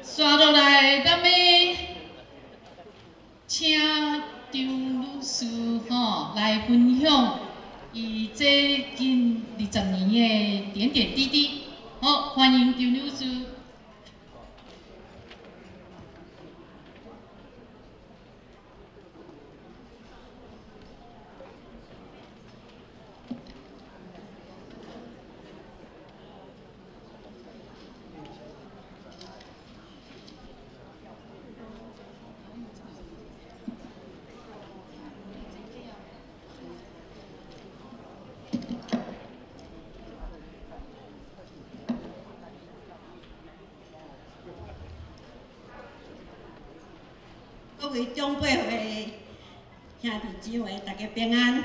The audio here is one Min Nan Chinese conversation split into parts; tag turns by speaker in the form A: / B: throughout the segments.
A: 紲落來，咱欲請張女士吼來分享伊這近20年的點點滴滴。好，歡迎張女士。
B: 各位長輩會兄弟姊妹，大家平安。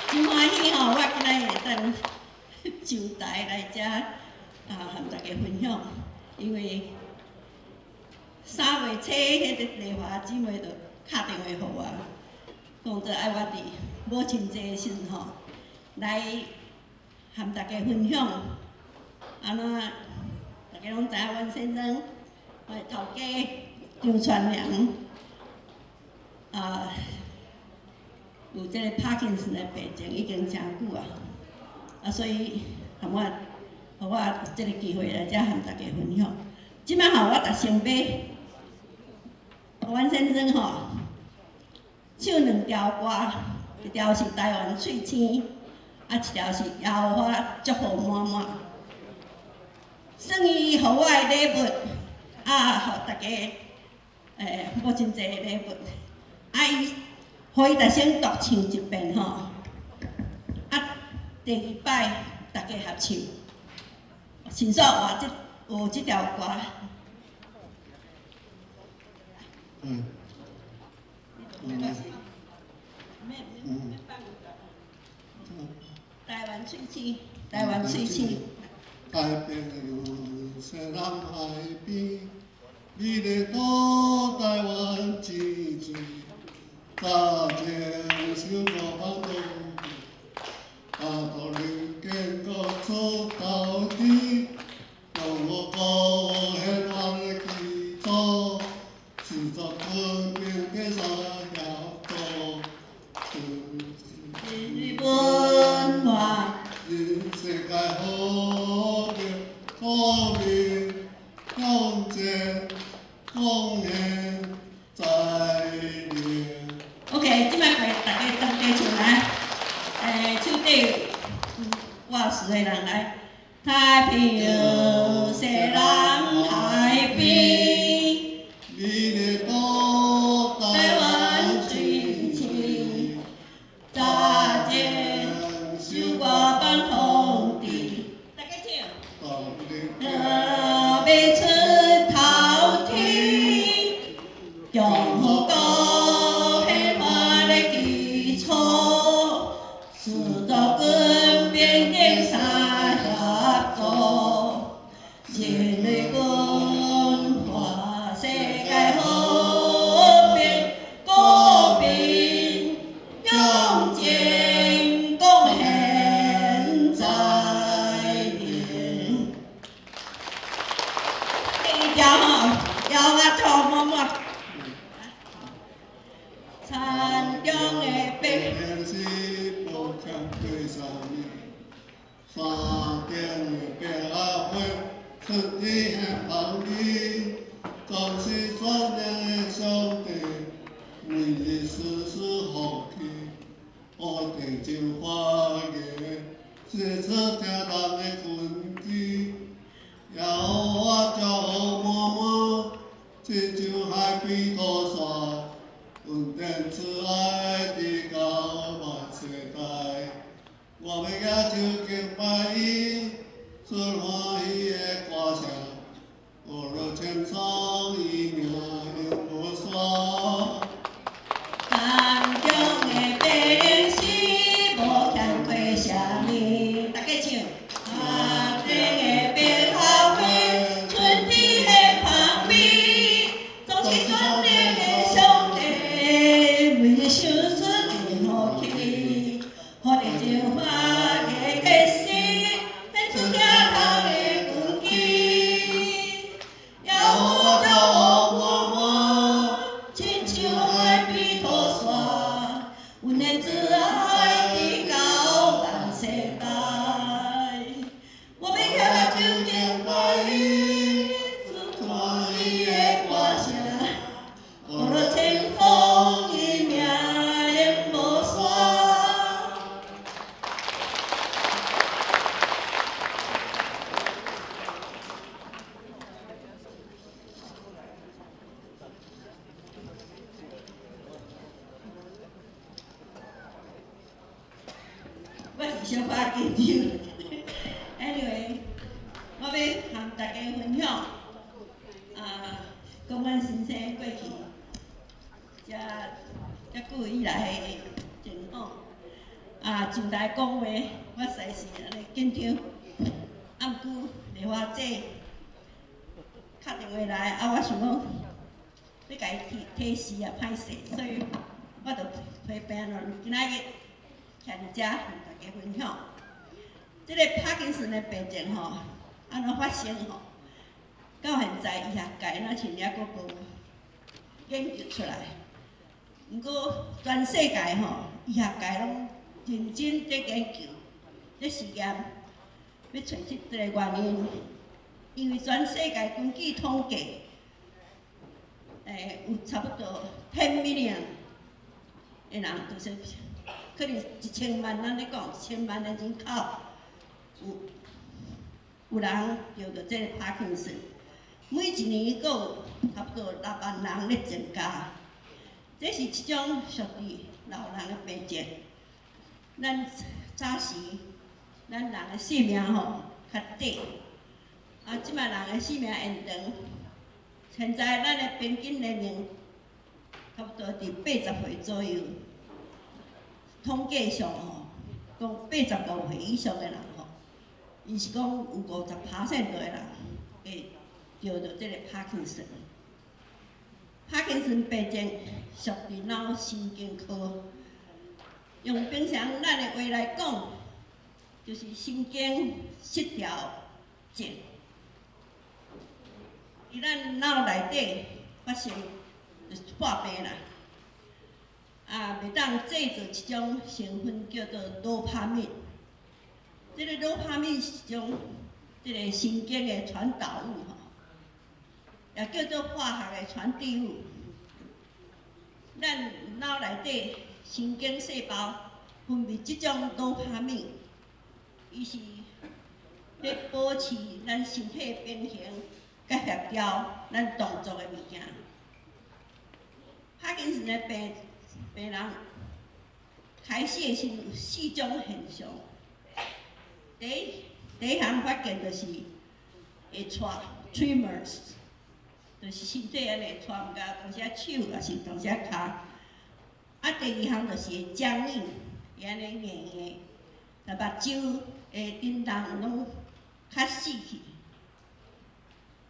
B: 真歡喜吼，我今仔日會當上台來遮啊，和大家分享。因為3月初，彼個麗華姊妹就敲電話予我，講做愛我佇母親節的時陣吼，來和大家分享。按怎大家攏知影，阮先生，我的頭家張傳良啊，有這个帕金森的病症已經誠久啊，啊，所以予我，予我有這个機會來遮和大家分享。這擺吼，我就先欲，阮先生吼，唱兩條歌，一條是台灣翠星，啊，一條是耶和華祝福滿滿。算伊予我的禮物，啊，予大家，母親節的禮物，啊，伊，予伊就先獨唱一遍吼，啊，第二擺大家合唱，迅速換這學這條歌。台灣翠星，台灣翠星。
C: 太平洋西南海邊，美麗島台灣之水，早前守過反動，大肚人建國出頭天，共和國憲法的基礎，是作軍兵的三協助，
B: 人類文化，
C: 人世界和平、和平、共建、貢獻在連。
B: OK，這擺大家同齊唱來，手底有歌詞的人來。太平洋西南海邊，
C: 美麗島
B: 台灣水星，早前守我放統治。大家唱。若欲出頭天，共和國憲法的基礎，是做軍兵的三協助，人類文化世界和平和平永前貢獻在連。第二條吼，搖仔兔滿滿。田中的白。
C: 是無欠缺啥物，山頂的白仔花，春天的芳味，總是善良的上帝，每日時時福氣，烏地真歡迎，這次聽人的根基，耶和華祝福滿滿，親像海邊土沙。恩典慈愛直到萬世代，我欲舉手敬拜伊，出歡喜的歌聲，歌樂稱頌伊名永無煞。
B: 田中的白靈是無欠缺啥物，大家唱。田中的白花花，春天的芳味，總是全能的上帝，每日想出真好氣，予你真歡喜的心，獻出疼痛的根基。小可緊張。Anyway，我欲和大家分享，啊，講阮先生過去遮遮久以來的情況。啊，上台講話，我實在是按呢緊張。啊，毋過麗華姐敲電話來，啊，我想講欲共伊提提示也歹勢，所以我就提病咯。今仔日徛佇遮和大家分享，這个帕金森的病症吼，按怎發生吼？到現在醫學界若像猶閣無研究出來。毋過全世界吼，醫學界攏認真佇研究、咧實驗，欲揣出這個原因。因為全世界根據統計，有差不多 10 million 的人，就是可能1000萬，咱咧講1000萬的人口，有人著著這個帕金森，每一年閣有差不多6萬人咧增加。這是一種屬於老人的病症。咱早時，咱人的壽命吼較短，啊，這擺人的壽命延長。現在咱的平均年齡差不多佇80歲左右。統計上吼，講85歲以上的人吼，伊是講有50%多的人會著著這個帕金森。帕金森病症屬於腦神經科。用平常咱的話來講，就是神經失調症。佇咱腦內底發生就是破病啦，啊，袂當製造一種成分叫做多巴胺。這个多巴胺是一種這个神經的傳導物吼，也叫做化學的傳遞物。咱腦內底神經細胞分泌這種多巴胺，伊是咧保持咱身體平衡，佮協調咱動作的物件。帕金森的病人開始的時有四種現象。第一項發現就是會掣 tremors，就是身體按呢掣，毋敢當時手，抑是當時跤。啊，第二項就是會僵硬，會按呢硬硬的，目睭會振動攏較細去。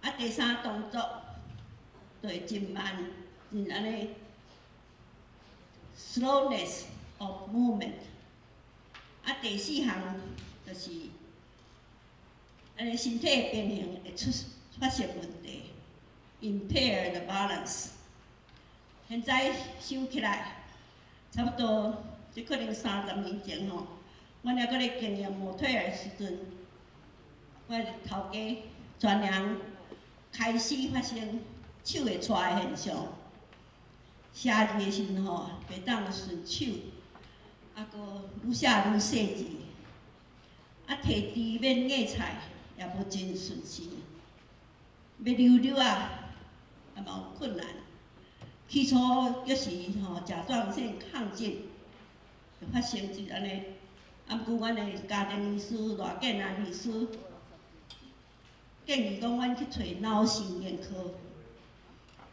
B: 啊，第三動作就會真慢，真按呢 slowness of movement。啊，第四項就是按呢身體平衡會出發生問題，impaired balance。現在想起來，差不多這可能30年前吼，阮猶閣咧經營模特兒的時陣，我頭家專人開始發生手會掣的現象，寫字的時陣吼，袂當順手，啊，閣愈寫愈細字，啊，提豬欲夾菜也無真順勢，欲溜溜仔也嘛有困難。起初猶是吼甲狀腺亢進，就發生就按呢。啊，毋過阮的家庭醫師賴建安醫師建議講，阮去揣腦神經科，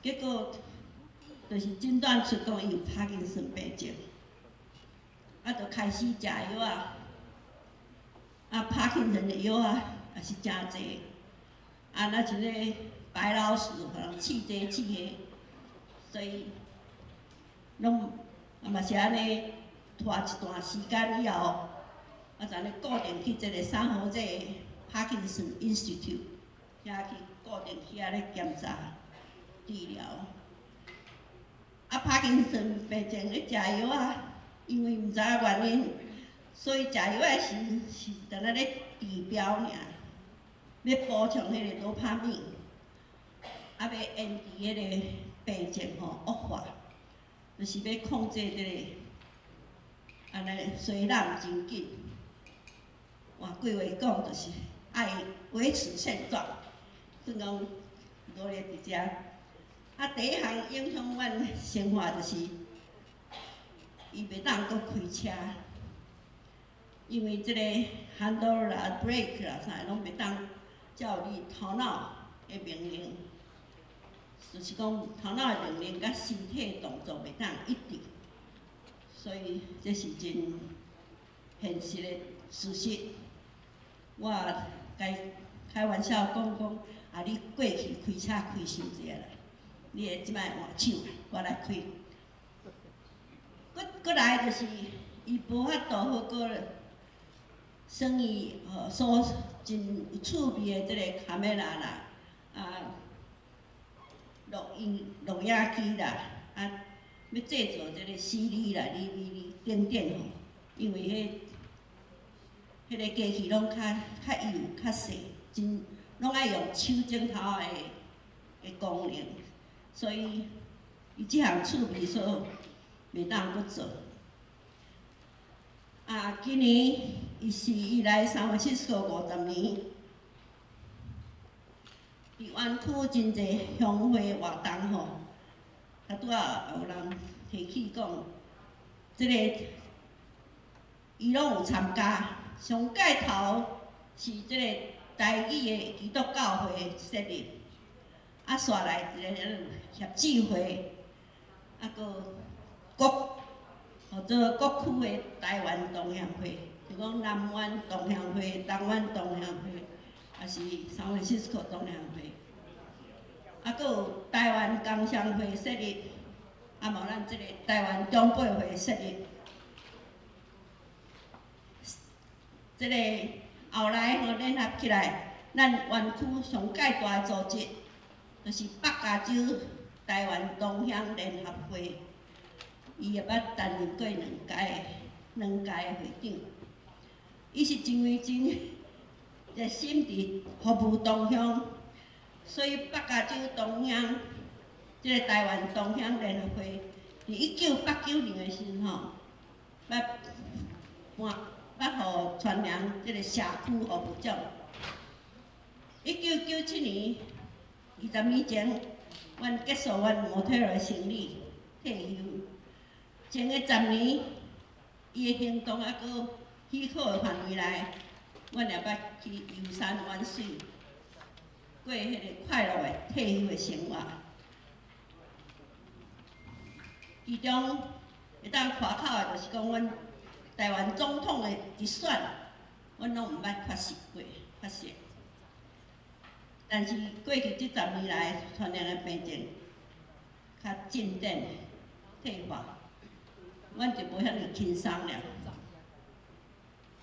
B: 結果就是診斷出講伊有帕金森病症，啊，就開始食藥仔，啊，帕金森的藥仔也是誠濟，啊，若像個白老鼠，予人試這試彼，所以攏啊嘛是按呢拖一段時間以後，啊，就按呢固定去這个三和這个 Parkinson Institute 遐去固定去遐咧檢查治療。啊，帕金森病症咧食藥仔，因為毋知影原因，所以食藥仔時是敢若咧治標爾，欲補充彼個多巴胺，啊，欲延遲彼個病症吼惡化，就是欲控制這個按呢衰老真緊。換句話講，就是愛維持現狀，算講努力佇遮。啊，第一項影響阮生活就是，伊袂當閣開車。因為這個 handle 啦、brake 啦啥攏袂當照你頭腦的命令，就是講頭腦的命令佮身體動作袂當一致，所以這是真現實的事實。我共伊開玩笑講講，啊，你過去開車開傷濟啦，你會這擺換手，我來開。閣閣來就是伊無法度好閣耍伊吼所真有趣味的這個卡梅拉啦，啊，錄音錄影機啦，啊，欲製作這個 CD 啦、DVD 等等吼，因為彼個機器攏較較幼、較細，真攏愛用手指頭的功能，所以伊這項趣味所袂當閣做。啊，今年伊是伊來三藩市斯50年，佇灣區真濟鄉會活動吼，啊拄仔有人提起講，這個伊攏有參加。上蓋頭是這個台語的基督教會設立，啊，紲來一個協濟會，啊，閣國，號做各區的台灣同鄉會，就講南灣同鄉會、東灣同鄉會，抑是三藩市同鄉會，啊，閣有台灣工商會設立，啊，嘛有咱這個台灣長輩會設立。這個後來吼聯合起來，咱灣區上蓋大的組織，就是北加州台灣同鄉聯合會，伊也捌擔任過兩屆的會長。伊是真為真熱心佇服務同鄉，所以北加州同鄉，這個台灣同鄉聯合會，佇1989年的時陣吼，捌換。捌予傳揚這個社區服務獎。1997年，20年前，阮結束阮模特兒生理退休。前個10年，伊的行動猶閣許可的範圍內，阮也捌去遊山玩水，過彼個快樂的退休的生活。其中會當誇口的，就是講阮台灣總統的直選，阮攏毋捌缺席過，缺席。但是過去這十年來，傳染的病症較進展退化，阮就無遐爾輕鬆了。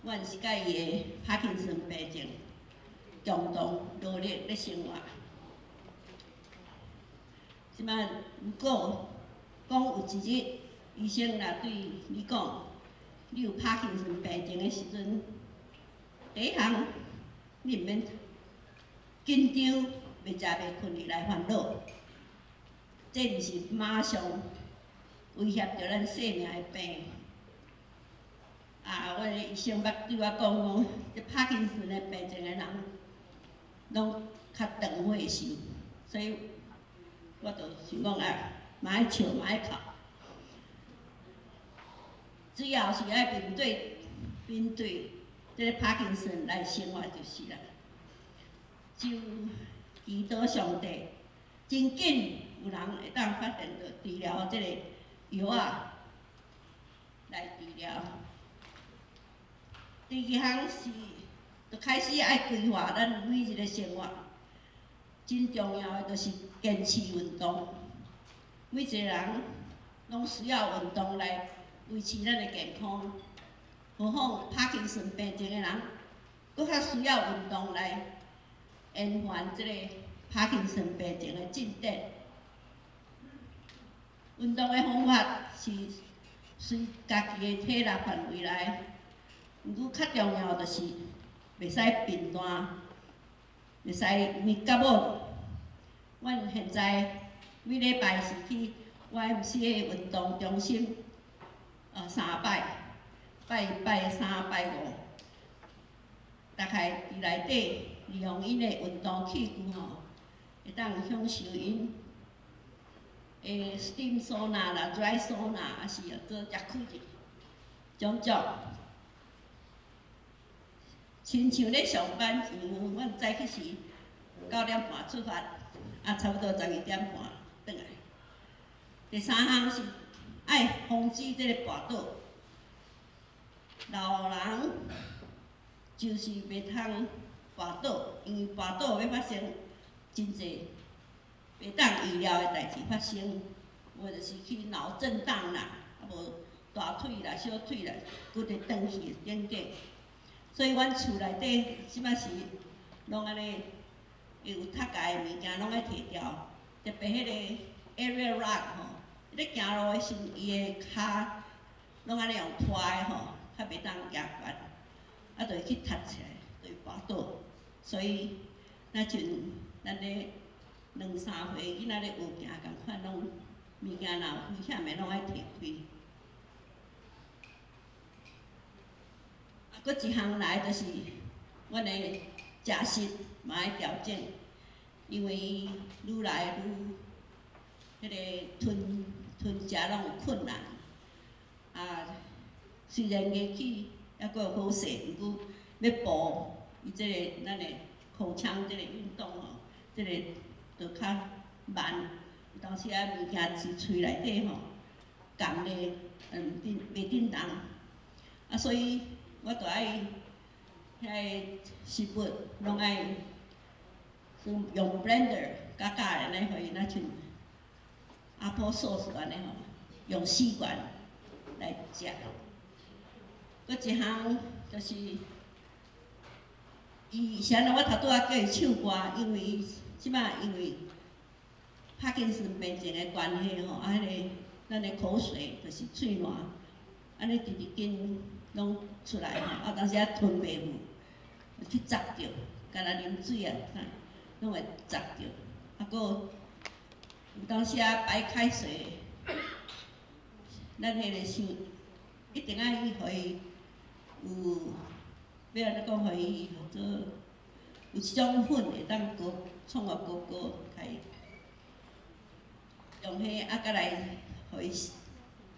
B: 阮是佮伊的帕金森病症共同努力咧生活。這擺如果講有一日醫生若對你講，你有帕金森病症的時陣，第一項你毋免緊張，袂食袂睏哩來煩惱，這毋是馬上威脅著咱生命的病。啊，阮的醫生捌對我講講，這帕金森的病症的人，攏較長歲壽，所以我就想講啊，嘛愛笑嘛愛哭。主要是愛面對這個帕金森來生活就是啦。就祈禱上帝，真緊有人會當發現著治療這個藥仔來治療。第二項是，就開始愛規劃咱每日的生活。真重要的就是堅持運動。每一個人攏需要運動來維持咱的健康。何況帕金森病症的人，閣較需要運動來延緩這個帕金森病症的進展。運動的方法是隨家己的體力範圍內，毋過較重要就是袂使貧惰，袂使因為覺無。阮現在每禮拜是去 YMCA 運動中心，三擺，拜一、拜三、拜五，大概佇內底利用𪜶的運動器具吼，會當享受𪜶的 steam sauna 啦、dry sauna，抑是做 jacuzzi，種種。親像咧上班一樣，阮早起時9點半出發，啊，差不多12點半轉來。第三項是愛防止這個跋倒，老人就是袂通跋倒，因為跋倒會發生真濟袂當預料的代誌發生，有的就是去腦震盪啦，啊無大腿啦、小腿啦，骨會斷去等等。所以阮厝內底這擺是攏按呢，有讀的物件攏愛提掉，特別彼個 area rug 吼，咧行路的時陣，伊的跤攏按呢用拖的吼，較袂當行懸，啊，就會去踢起來，就會跋倒。所以，若像咱咧兩三歲囡仔咧學行仝款，攏物件若有危險的，攏愛提開。啊，閣一項來就是阮的食食嘛愛調整，因為伊愈來愈彼个吞吞食攏有困難。啊，雖然牙齒猶閣有好勢，毋過欲補伊這个咱的口腔這个運動吼，這个就較慢。有當時啊，物件佇喙內底吼，含咧，振袂振動。啊，所以我就愛遐个食物攏愛用 blender 加加的按呢，予伊若像 apple sauce 按呢吼，用吸管來食。閣一項就是，伊是按怎？我頭拄仔叫伊唱歌，因為伊這擺因為帕金森病症的關係吼，啊，彼个咱的口水就是喙瀾，按呢直直緊攏出來吼，啊，有當時仔吞袂去，去砸著，敢若啉水啊，攏會砸著。啊，閣有當時仔白開水，咱彼个想一定愛予伊有，欲按怎講，予伊做有一種粉會當膏，創予膏膏，共伊用彼啊，閣來予伊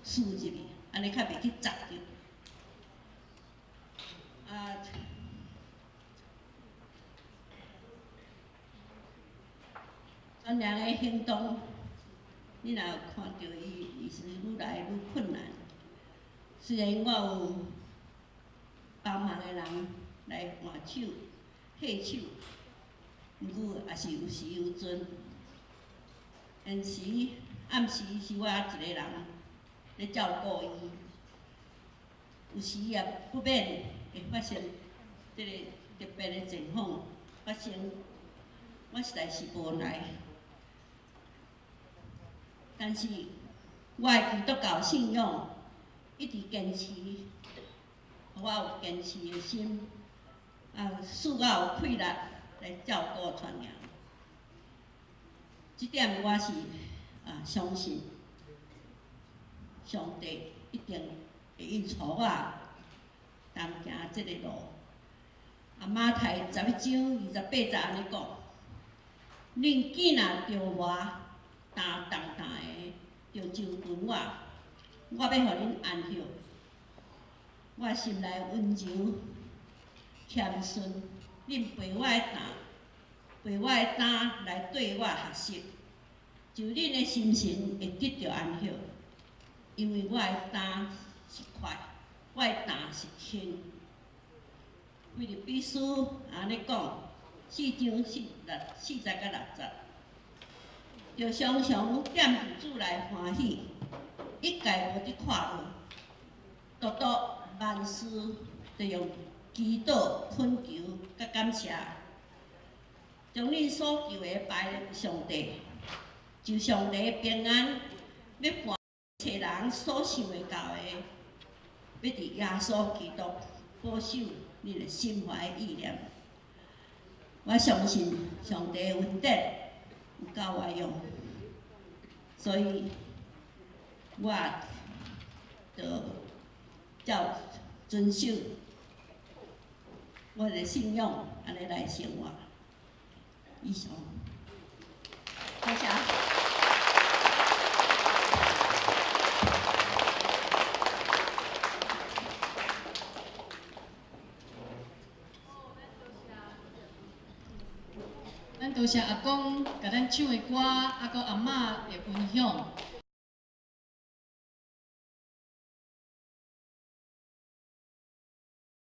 B: 輸入去，按呢較袂去砸著。啊，傳揚的行動，你若有看著伊，伊是愈來愈困難。雖然我有幫忙的人來換手、替手，毋過也是有時有陣。現時暗時是我一個人咧照顧伊，有時也不免會發生這個特別的狀況發生，我實在是無奈。但是我的基督教信仰一直堅持，予我有堅持的心，啊，使我有氣力來照顧傳揚。這點我是啊相信，上帝一定會引導我同行這個路。啊，馬太11章28節按呢講：恁囝若著餓，擔重擔的，就就近我，我欲予恁安歇。我心內溫柔謙遜，恁背我的擔，背我的擔來對我學習，就恁的心神會得著安歇，因為我的擔是快，我的擔是輕。腓立比書按呢講，4章4、6、4節佮6節，著常常踮佇主內歡喜，一概無得快樂，獨獨萬事著用祈禱、懇求佮感謝，將恁所求的拜予上帝，就上帝平安，欲盤一切人所想會到的，欲佇耶穌基督保守恁的心懷意念。我相信上帝的恩典有夠我用，所以我就照遵守我的信仰，按呢來生活。以上，多謝。
A: 咱多謝阿公共咱唱的歌，啊閣阿嬤的分享。